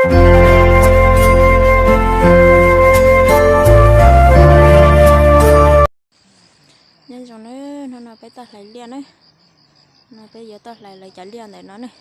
Nyob zoo nawb, hnub no peb toj hlais liaj nawb. No peb yuav toj hlais lawv cov liaj ntawm no nawb.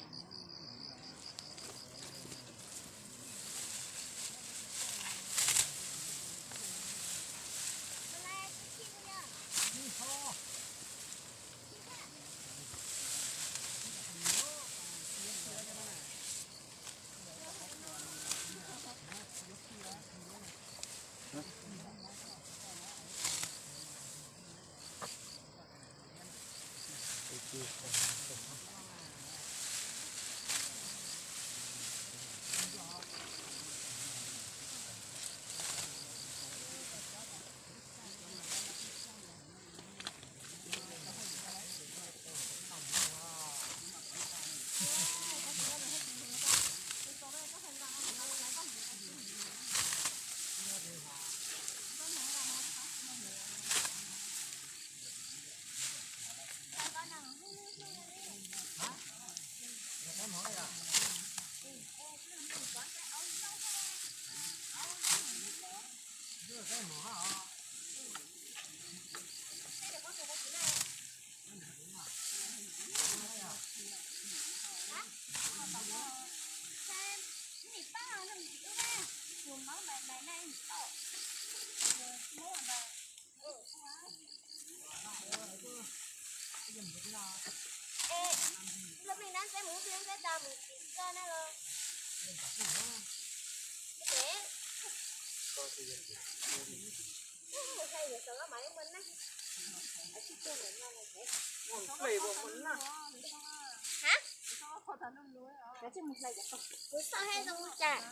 Kuv xav hais zoo cas.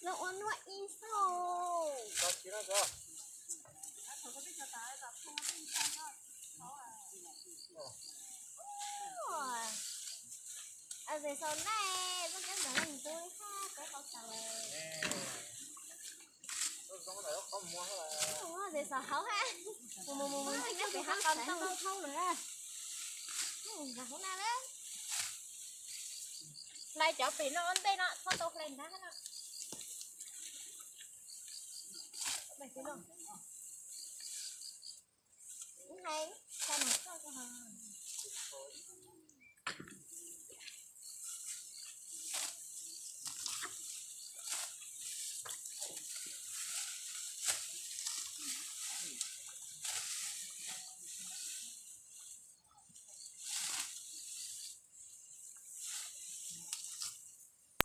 Lawv ua nuaj ib xauj. Zem xaus na, zoo cab ntawm no tus haj kov tau tas. Zem xaus hauv hab, mus mus mus mus ntawm pem hab tau tau thaub lawm. Hauv na lawm. Hlais cov pem no ntej no txhob tau hlais nrab no.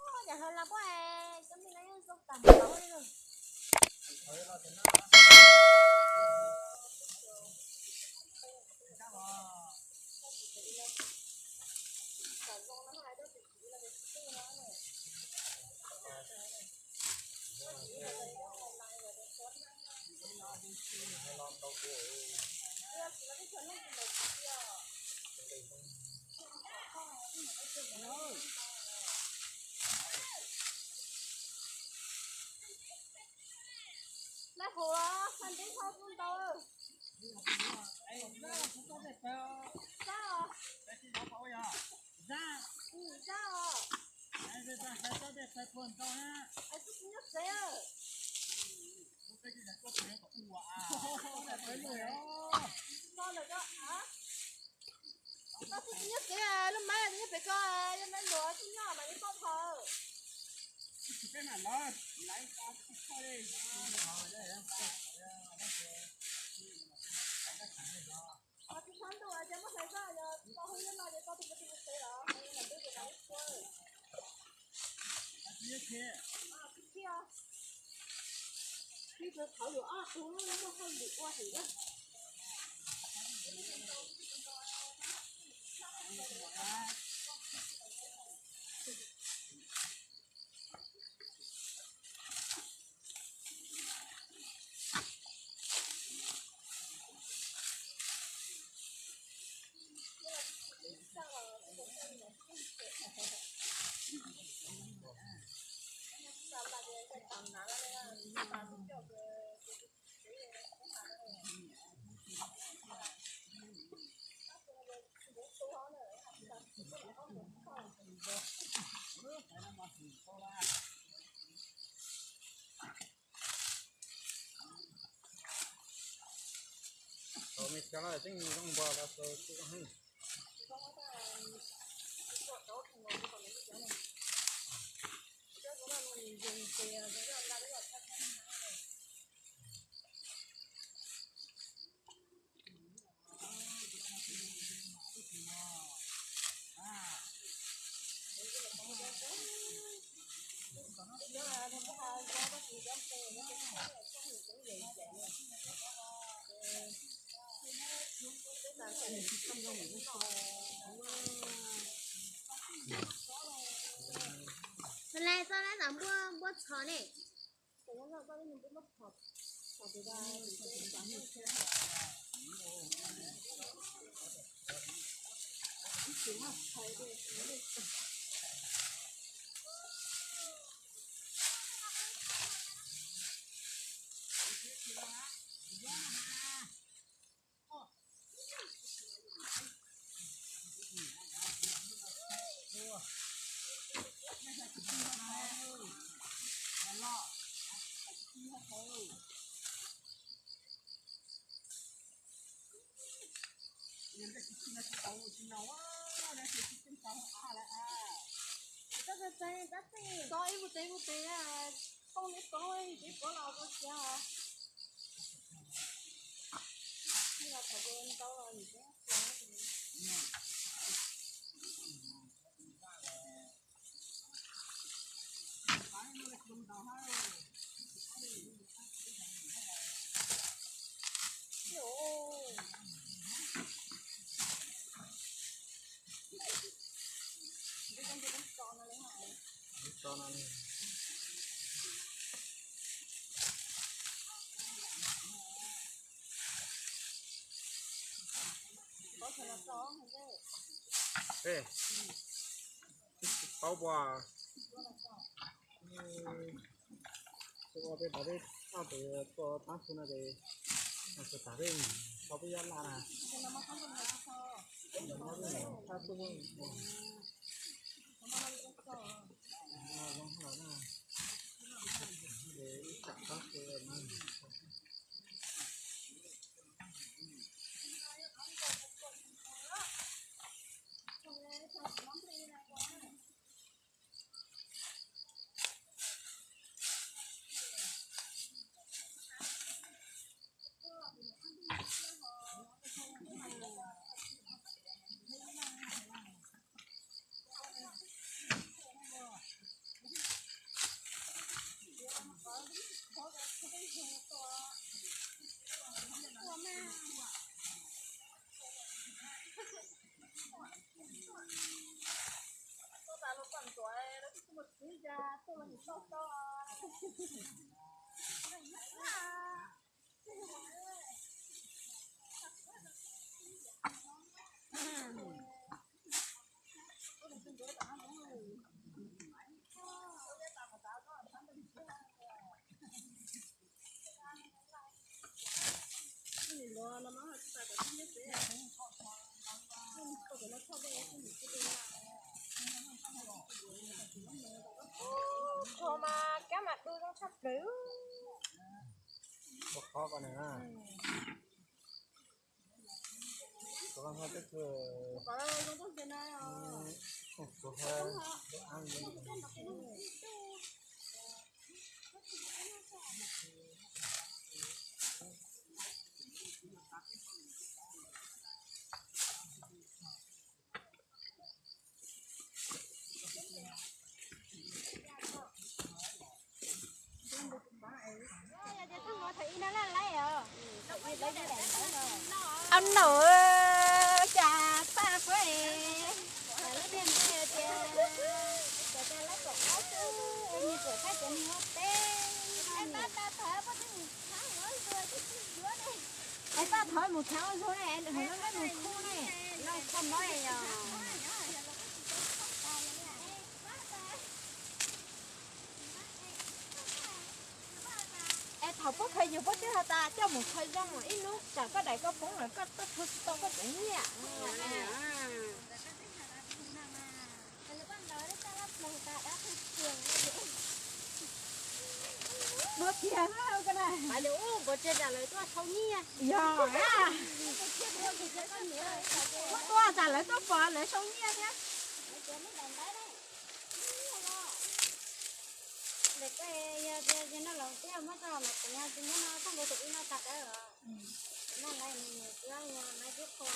Ua cas hla puab cov me no yeej zoo tas npaum li. Laj hu, xa nteb thaub tub ntau. Zab os. Zab os. Tub tsis nyob tsev. Tub tsis nyob tsev, lub mab nyob pem ko, yog mab luav tub nyob mas yeej paub thaum. Tsis txhob ntuj, ces muab hlais zaj, yog tau hauj lwm no ces tau tus mus tus mus tsev los hlais tus tus hlais tus. Ib tug qhov yus ob tug muaj hauj lwm ua heev na. Thaum me cov lawm tseem zoo npog los xaus tsis zoo heev. Lais txoj lab tas npuaj npuaj txhos ne. Tso ib mus tes mus tes, poob neb poob ib tes poob los ua sia. Paub puas? Ua peb pov peb noj tes tua taab su no ces, no txog tas peb tau peb yob laj na. Ub, tshuav mas kab mas du zoo tshaj plaws. Ua qhov ko na. Ua qhov no twb tsis, ua qhov no, Ab nau, cas paj puab es, lub niag nti tias, cas cas lab kaum ob xwb, es nws tsuas thaij cov niag huab teb. Es paj thov mus khaav ua zug ne, es nws hais lub neb mus khub ne, no kho mob yog. Es thaum puab khaws yug puab twb has tas coj mus kho zoo, ib hnub tsam koj daim koj poob lawm koj tuaj kho tsis tau koj tsev nyiaj. Tiag na, hais tias ub, npaum tsawg tsam lawv tuaj sau nyiaj. Yog, muab tua tsam lawv tuaj pom lawv sau nyiaj thiab. Ntawm koj yog tias yog noj los twb muab tso los kuv nyob tsis nyob no txoj nkaus tus ib no tag dawb os. Noj lawm nws twb yog lawv twb qhua,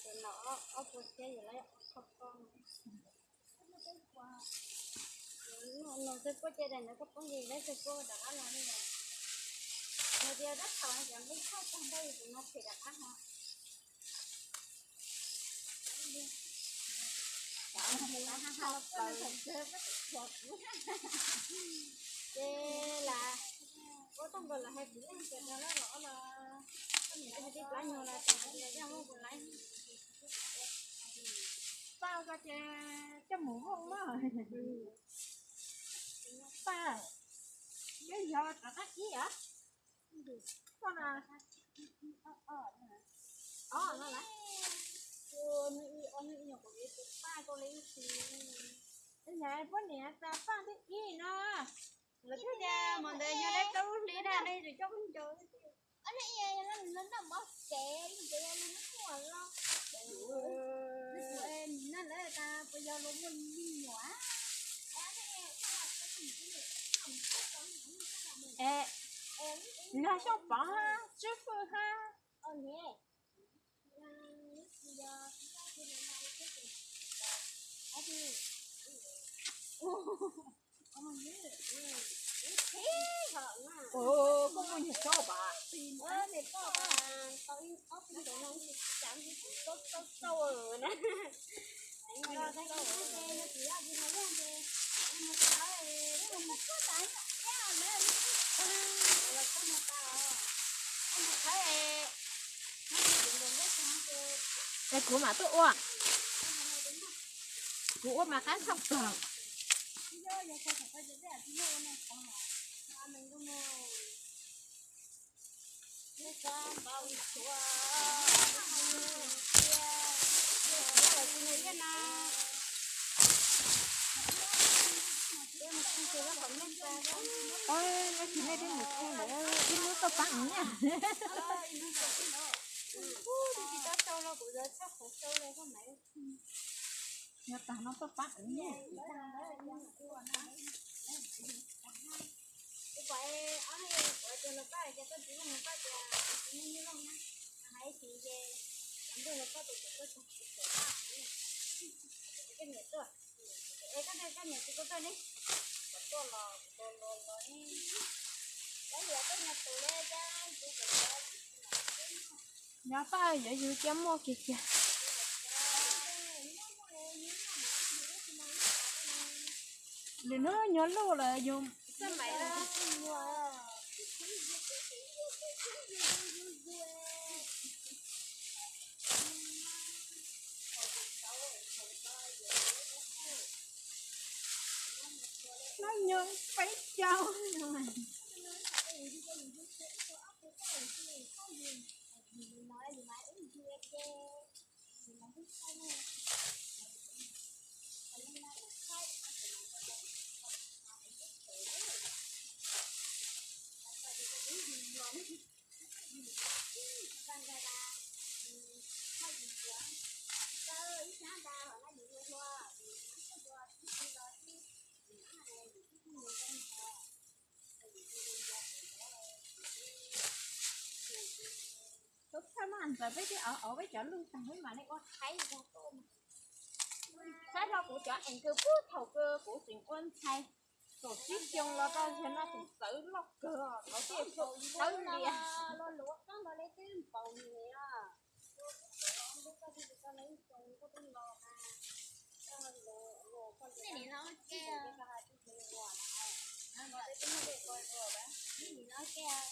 ces los ob puas txhiab yus lawv qhua qhua. Nws xwb puab ces daim ntawd koj poob ces lawv xwb puab rov qab los li os. Nws tias tab thaum no cov nqi tshaj tag nrho yus tus no phem rov qab ho. Ces lam ua tau nkaus los hais kuv leej tias los los los tib plab nyuag los tau hais tias yog muaj kuv laiv. Paj ko ces coj mus vooj maj. Paj, yog yog rov qab ib os. Koj na, o no lawm. Tus nws ib, o nws ib nyuag kuv tus paj ko li ib si. Ib nyuag puab niam tas paj twb ib no. Lawv twb tias mas ntawd yog lawv plaub lub hli na, nej coj koj ncaus. Es, nws yog Xyooj Pov hab Tswb Fwj hab. Koj muaj nyuag tsaub pas? Es kuv mam tuaj ua. Kuv ua mas qab tshaj plaws. Ov, no ces nej twb mus khe lawm, ib hnub tuaj pab ua nyiaj. Yog tas no tuaj pab ua nyiaj. Nyob paj yuav yug cia muaj kiag kiag. Lwm hnub nyuag luj lawm yug xab maim lawm. Hnub nyoog peb caug. Thaum maj ntxawm peb twb auv auv peb cov lug tag peb mam li ua thaib zog tuaj. Saib rau kuv cov ees kws puag thaum kws kuv tseem ua ntxhais kaum tsib xyoo los rau txog no kuv txawv loj kawg, thaum tej txawv ntias.